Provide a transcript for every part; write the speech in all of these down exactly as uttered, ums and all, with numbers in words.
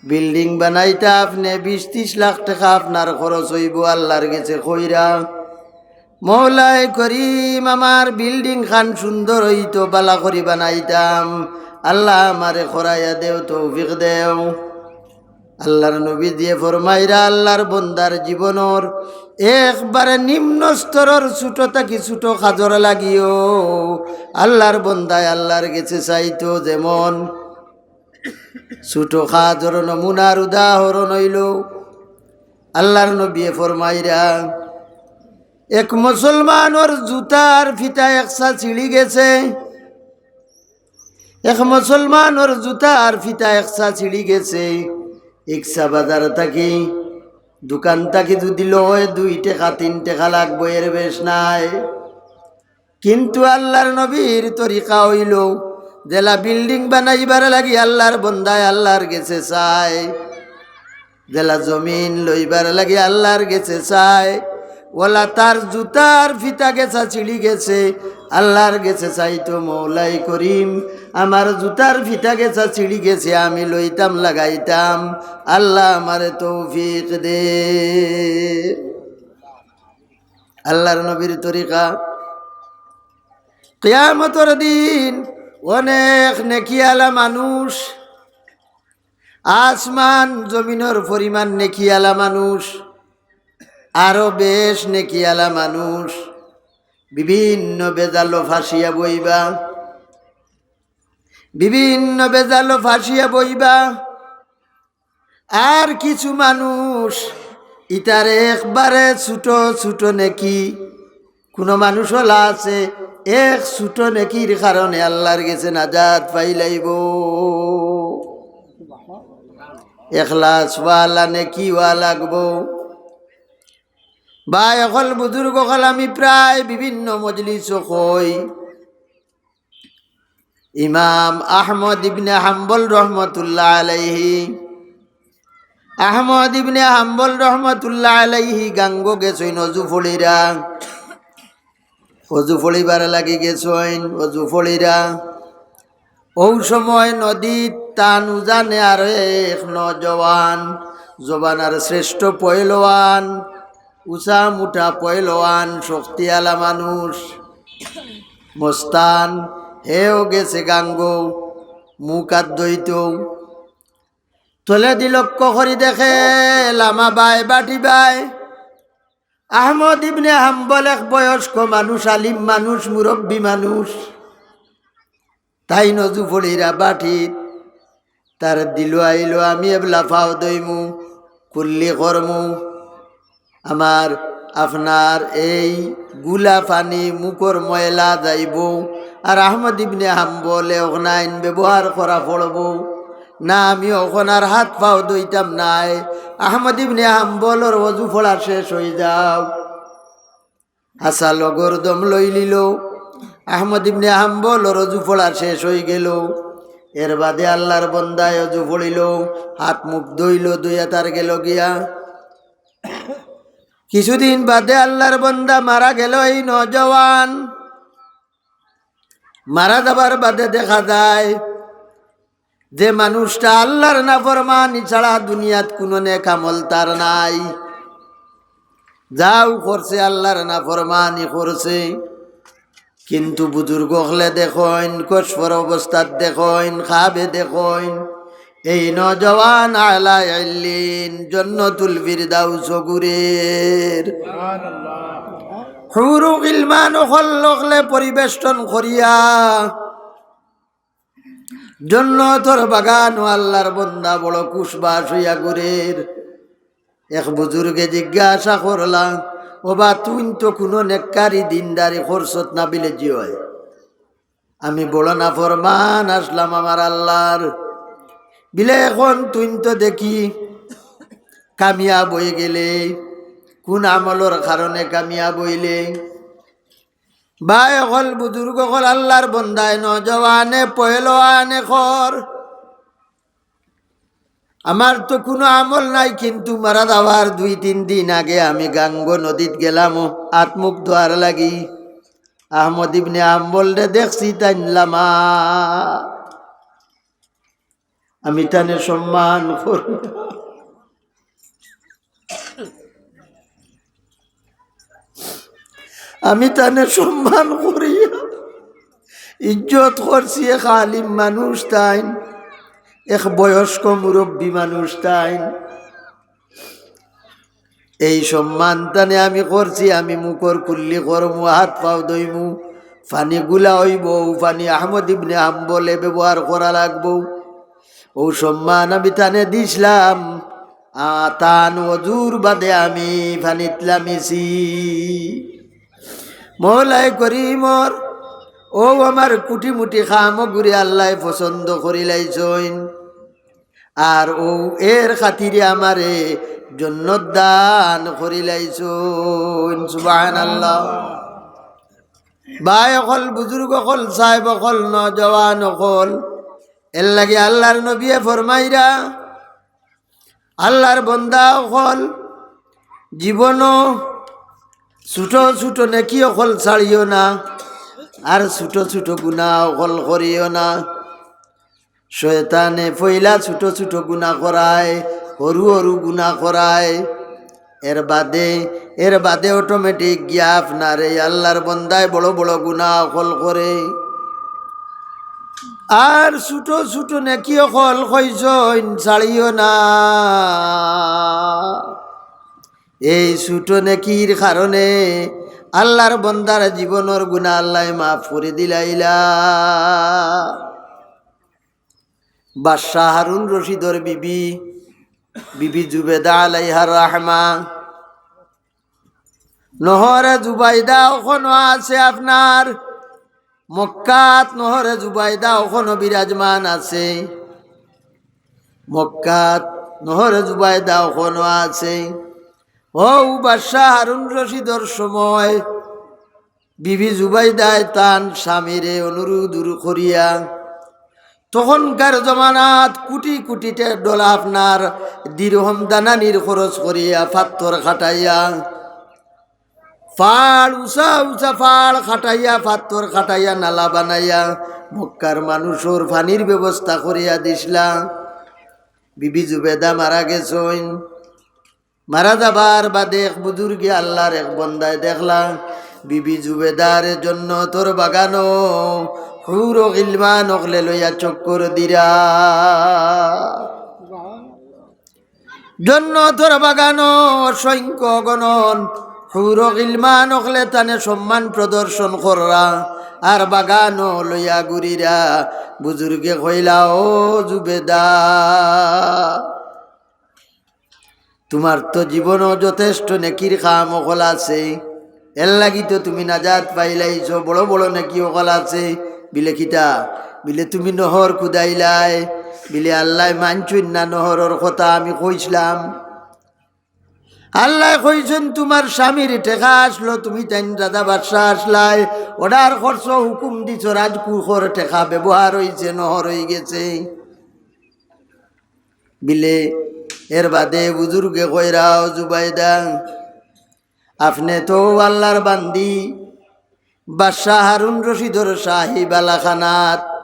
বিল্ডিং বানাইতা আপনে বিশ তিশ লাখ টেকা আপনার খরচ অইবো, আল্লার গেছে কইরা, "মওলায় করিম, আমার বিল্ডিং খান সুন্দর অইতো, বালা করি বানাইতাম, আল্লা আমারে করাইয়া দেও, তৌফিক দেও।" আল্লার নবীজিয়ে ফরমাইরা, আল্লার বন্দার জীবনর একবারে নিম্ন স্তরর ছোট থাকি ছোট কাজর লাগিও আল্লার বন্দায় আল্লার গেছে চাইতো, যেমন ছোট কাজর নমুনার উদাহরণ অইলো, আল্লার নবীয়ে ফরমাইরা, এক মুসলমানর জুতার ফিতা একসা ছিঁড়ি গেছে, এক মুসলমানর জুতার ফিতা একসা ছিঁড়ি গেছে, ইকসা বাজার থাকি, দোকান থাকি যুদি লয়, দুই টেকা তিন টেকা লাগবো, এর বেশ নায়। কিন্তু আল্লার নবীর তরিকা অইলো, যেলা বিল্ডিং বানাইবার লাগি আল্লার বন্দায় আল্লার গেছে চায়, যেলা জমিন লইবার লাগি আল্লার গেছে চায়, ওলা তার জুতার ফিতা গেছা ছিঁড়ি গেছে, আল্লার গেছে চাইতো, "মওলায় করিম, আমার জুতার ফিতা গেছা ছিঁড়ি গেছে, আমি লইতাম লাগাইতাম, আল্লা আমারে তৌফিক দে।" আল্লার নবীর তরিকা। কিয়ামতর দিন অনেক নেকিআলা মানুষ, আসমান জমিনর পরিমাণ নেকিআলা মানুষ, আরো বেশ নেকিআলা মানুষ বিভিন্ন ভেজালো ফাঁসিয়া বইবা, বিভিন্ন ভেজালো ফাঁসিয়া বইবা। আর কিছু মানুষ ইতারে একবারে ছোট ছোট নেকি, কুনু মানুষ ওলা আছে এক ছোট নেকির কারণে আল্লার গেছে নাজাত পাইলাইবো। এখলাস ওয়ালা নেকি ওয়া লাগবো। ভাই অকল, বুজুর্গ অকল, আমি প্রায় বিভিন্ন মজলিসো কই, ইমাম আহমদ ইবনে হাম্বল রহমতুল্লাহ আলাইহি, আহমদ ইবনে হাম্বল রহমতুল্লাহ আলাইহি গাঙ্গো গেছইন অজু ফড়িরা, অজু ফড়িবার লাগি গেছইন অজু ফড়িরা। অউ সময় নদীত তান উজানে আর এক নওজোয়ান, জমানার শ্রেষ্ঠ পয়লোয়ান, উচা মুটা পয়লোয়ান, শক্তিআলা মানুষ, মস্তান, হেও গেছে গাঙ্গো, মুখ আত ধইতো। তলেদি লক্ষ্য করি দেখে, লামা বায়, বাটি বায়, আহমদ ইবনে হাম্বল এক বয়স্ক মানুষ, আলিম মানুষ, মুরব্বি মানুষ। তাইন অজু ফড়িরা বাটিত, তার দিলো আইলো, আমি এবলা পাও ধইমু, কুল্লি করমু, আমার আপনার এই গুলা পানি মুখর ময়লা যাইবো, আর আহমদ ইবনে হাম্বলে অখনাইন ব্যবহার করা পড়বো। না, আমি অখন আর হাত পাও ধইতাম নায়। আহমদ ইবনে হাম্বলর অজু ফড়া শেষ অই যাও। হাছা লগর দম লইলিলো। আহমদ ইবনে হাম্বলর অজু ফড়া শেষ অই গেলো। এর বাদে আল্লার বন্দায় অজু ফড়িলো, হাত মুখ ধইলো, ধইয়া তার গেলো গিয়া। কিছুদিন বাদে আল্লার বন্দা মারা গেলো। এই নওজোয়ান মারা যাবার বাদে দেখা যায় যে মানুষটা আল্লার নাফরমানি ছাড়া দুনিয়াত কুনু নেক আমল তার নাই। যাও করছে, আল্লার নাফরমানি করছে, কিন্তু বুজুর্গ অকলে দেখইন, কসবর অবস্থাত দেখইন, খাবে দেখইন, এই নওজোয়ান আলা ইল্লিন, জন্নতুল ফিরদাউস ঘুরের। হুরু গিলমান অকল অকলে পরিবেষ্টন করিয়া জন্নতর বাগানো আল্লার বন্দা বড় খুশবাস অইয়া ঘুরের। এক বুজুর্গে জিজ্ঞাসা করলা, "ওবা, তুইন তো কুনু নেককারি দিনদারি করছত না বিলে জি অয়?" "আমি বড় নাফরমান আছলাম আমার আল্লার।" "বিলে অখন তুইন তো দেখি কামিয়াব অই গেলে, কুন আমলর কারণে কামিয়াব অইলে?" ভাই অকল, বুজুর্গ অকল, আল্লার বন্দায় নওজোয়ানে পয়লোয়ানে কর, "আমার তো কুনু আমল নাই, কিন্তু মারা যাওয়ার দুই তিন দিন আগে আমি গাঙ্গো নদীত গেলাম হাত মুখ ধোয়ার লাগি। আহমদ ইবনে হাম্বলরে দেখছি তাইন লামা।" আমি তানে সম্মান করি, আমি তানে সম্মান করি, ইজ্জত করছি। এক আলিম মানুষ তাইন, এক বয়স্ক মুরব্বী মানুষ তাইন। এই সম্মান তানে আমি করছি, আমি মুখর কুল্লি করমু, হাত পাও ধইমু, পানি গুলা অইবো, অউ পানি আহমদ ইবনে হাম্বলে ব্যবহার করা লাগবো। অউ সম্মান আমি তানে দিছলাম, আ, তান অজুর বাদে আমি পানিত লামিছি। মওলায় করিমর অউ আমার কুটি-মুটি কামগুরে আল্লায় পছন্দ করিলাইছইন। আর অউ এর খাতিরে আমারে জন্নত দান করিলাইছইন। সুবহানাল্লাহ। ভাই অকল, বুজুর্গ অকল, সাহেব অকল, নওজোয়ান অকল, এরলাগি আল্লার নবীয়ে ফরমাইরা, আল্লার বন্দা অকল, জীবনো ছোট ছোট নেকি অকল ছাড়িও না, আর ছোট ছোট গুনা অকল করিও না। শয়তানে পয়লা ছোট ছোট গুনা করায়, হুরু হুরু গুনা করায়, এর বাদে, এর বাদে automatic গিয়া আপনার এই আল্লার বন্দায় বড় বড় গুনা অকল করে। আর ছোট ছোট নেকি অকল কইছইন ছাড়িও না। এই ছোট নেকির কারণে আল্লার বন্দার জীবনর গুনা আল্লায় মাফ করি দিলাইলা। বাদশা হারুন রশিদর বিবি, বিবি জুবেদা আলাইহার রাহমা, নহরে জুবাইদা অখনো আছে আপনার মক্কাত, নহরে জুবাইদা অখনো বিরাজমান আছে মক্কাত, নহরে জুবাইদা অখনো আছে। অউ বাদশা হারুন রশিদর সময় বিবি জুবাইদায় তান স্বামীরে অনুরোধ করিয়া, তখনকার জমানাত কুটি কুটি টেকা ডলা আপনার দিরহম দানানির খরচ করিয়া, ফাত্তর খাটাইয়া, ফাড়, উচা উচা ফাড় খাটাইয়া, ফাত্তর খাটাইয়া, নালা বানাইয়া, মক্কার মানুষর পানির ব্যবস্থা করিয়া দিছলা। বিবি জুবেদা মারা গেছইন। মারা যাবার বাদে এক বুজুর্গে আল্লার এক বন্দায় দেখলা, বিবি জুবেদারে জন্নতর বাগানো হুর ও গিলমান অকলে লইয়া চক্কর দিরা। জন্নতর বাগানো অসংখ্য অগণন হুর ও গিলমান অকলে তানে সম্মান প্রদর্শন কররা, আর বাগানো লইয়া ঘুরিরা। বুজুর্গে কইলা, "ও জুবেদা, তুমার তো জীবনো যথেষ্ট নেকির কাম অকল আছে, এরলাগি তো তুমি নাজাত পাইলাইছো, বড় বড় নেকি অকল আছে।" বিলে, "কিতা?" বিলে, "তুমি নহর কুদাইলায়।" বিলে, "আল্লায় মানছইন না, নহরর কথা আমি কইছলাম।" আল্লায় কইছইন, "তুমার স্বামীর টেকা আছলো, তুমি তাইন রাজা বাদশা আছলায়, order করছো, হুকুম দিছো, রাজকুখর টেকা ব্যবহার অইছে, নহর অইগেছে।" বিলে, এর বাদে বুজুর্গে কইরা, "ও জুবাইদা, আপনে তো আল্লার বান্দি, বাদশা হারুন রশিদর শাহী বালাখানাত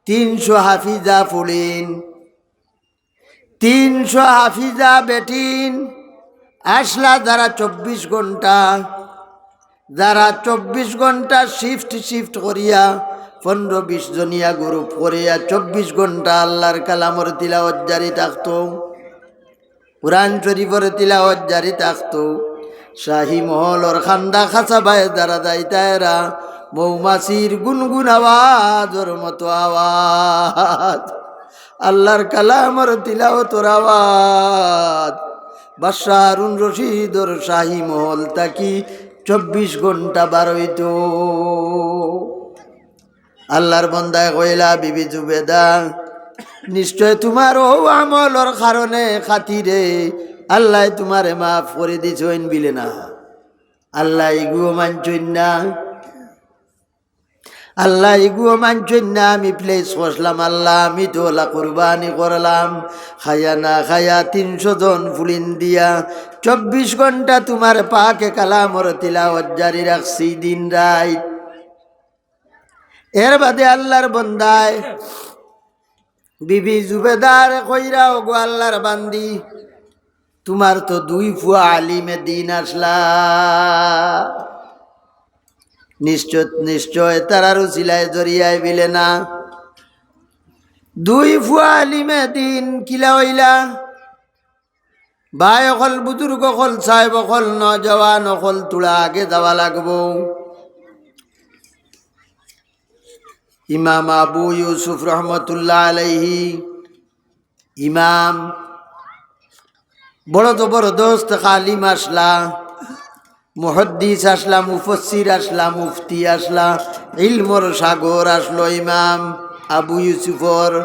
তিনশো হাফিজা ফুড়িন, তিনশো হাফিজা বেটিন আছলা, যারা চব্বিশ ঘন্টা, যারা চব্বিশ ঘন্টা shift shift করিয়া, পনরো বিশ জনিয়া group করিয়া চব্বিশ ঘন্টা আল্লার কালামর তিলাওয়াত জারি থাকতো, কুরআন শরীফর তিলাওয়াত জারি থাকতো। শাহী মহলর কান্দা খাসাবায় যারা যাইতা এরা মৌমাছির গুনগুন আওয়াজর মতো আওয়াজ, আল্লার কালামর তিলাওয়াতর আওয়াজ। বাদশা হারুন রশিদর শাহী মহল থাকি চব্বিশ ঘন্টা বার অইতো। আল্লার বন্দায় কইলা, "বিবি জুবেদা, নিশ্চয় তুমার অউ আমলর কারণে, খাতিরে আল্লায় তুমারে মাফ করি দিছইন।" বিলে, "না, আল্লায় ইগুও মানছইন না, আল্লায় ইগুও মানছইন না। আমি pledge করলাম, আল্লা, আমি তো অলা কুরবানি করলাম, খাইয়া না খাইয়া তিনশো জন ফুড়িন দিয়া চব্বিশ ঘন্টা তুমার পাকে কালামর তিলাওয়াত জারি রাখছি দিন রাইত।" এর বাদে আল্লার বন্দায় বিবি জুবেদারে কইরা, "ওগো আল্লার বান্দি, তুমার তো দুই ফুয়া আলিমে দিন আছলা, নিশ্চয়, নিশ্চয় তারার উছিলায় জরিয়ায় বিলে না। দুই ফুয়া আলিমে দিন কিলা অইলা? ভাই অকল, বুজুর্গ অকল, সাহেব অকল, নওজোয়ান অকল, থুড়া আগে যাওয়া লাগবো।" ইমাম আবু ইউসুফ রহমতুল্লাহ আলাইহি, ইমাম, বড় জবরদস্ত আলিম আছলা, মুহাদ্দিস আছলা, মুফাসসির আছলা, মুফতি আছলা, ইলমর সাগর আছলো ইমাম আবু ইউসুফর।